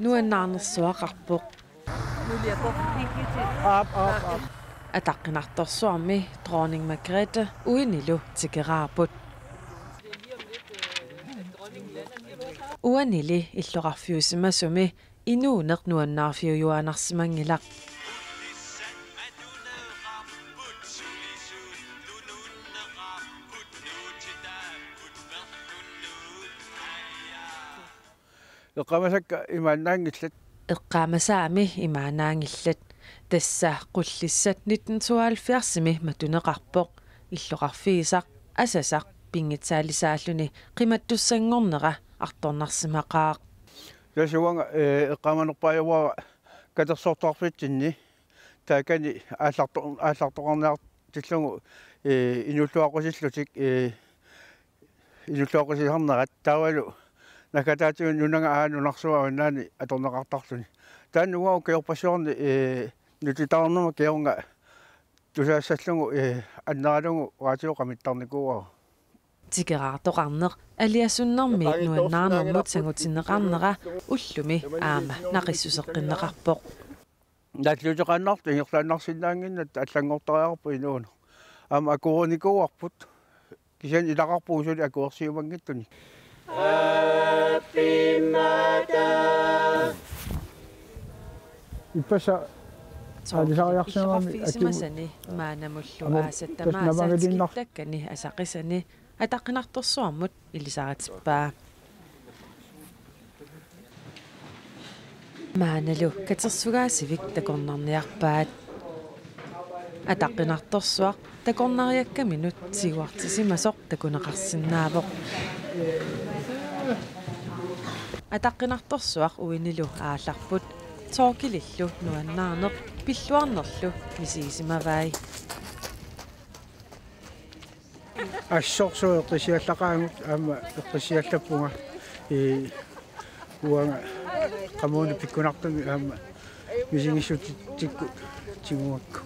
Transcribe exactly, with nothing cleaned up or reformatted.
Nuannaarnersuaqarpoq. Aap, aap, aap. Ataqqinartorsuarmi Dronning Margrethe uinilu tikeraarput. Uanili illoqarfiusimasumi inuuneq nuannaarfiujuaannarsimanngilaq. Eqqaamasakka imaannaanngillat. Eqqaamasaami imaannaanngillat. Tassa Qullissat nitten tooghalvfjerdsimi matuneqarpoq. Illoqarfigisaq asasaq pinngitsaalisaalluni qimattussanngornera artornarsimaqaaq. Tassa uanga, eh, eqqaamanerpaajuara katersortarfitsinni taakani aallarto-, aallartoqarniartillugu, eh, inuulluaqqusillutik, eh, inuulluaqqusisarnerat taavalu naggataatigut nunaga aana nunarsuaq avannaani atorneqartarluni. Taanna uanga ukioqpassuarni, eh, nutitaarnerma kingorna tusaassallugu, eh, anneralugu raatio qamittarnikuuara. Tikeraartoqarneq aliasunnermi nuannaarnermut sangutinneqarnera ullumi aamma naqissuseqqinneqarpoq. Nalluuteqaannartut ingerlaannarsinnaannginnatut allanngortariaqarpoq inuuneq. Aamma akuerinikuuarput. Kisianni ilaqarpugut suli akuersiumanngitsunik. Ippassaq aalisariarsimagami Illoqarfigisimasani maannamullu aasat tamaasa tikittakkani asaqisani ataqqinartorsuarmut ilisaritippaa. Maannalu katersugaasivik takornarniarpaat. Ataqqinartorsuaq takornariakkaminut siuartisimasoq takuneqarsinnaavoq. Ataqqinartorsuaq uinilu aallarput. Torkilillu nuannaarneq pilluarnerlu misigisimavai. Assorsuaq eqqissiallaqaagut aamma eqqissiallappunga, ii, uanga qamuuna pikkunartumik aamma misigissutitsikkut tigugakku.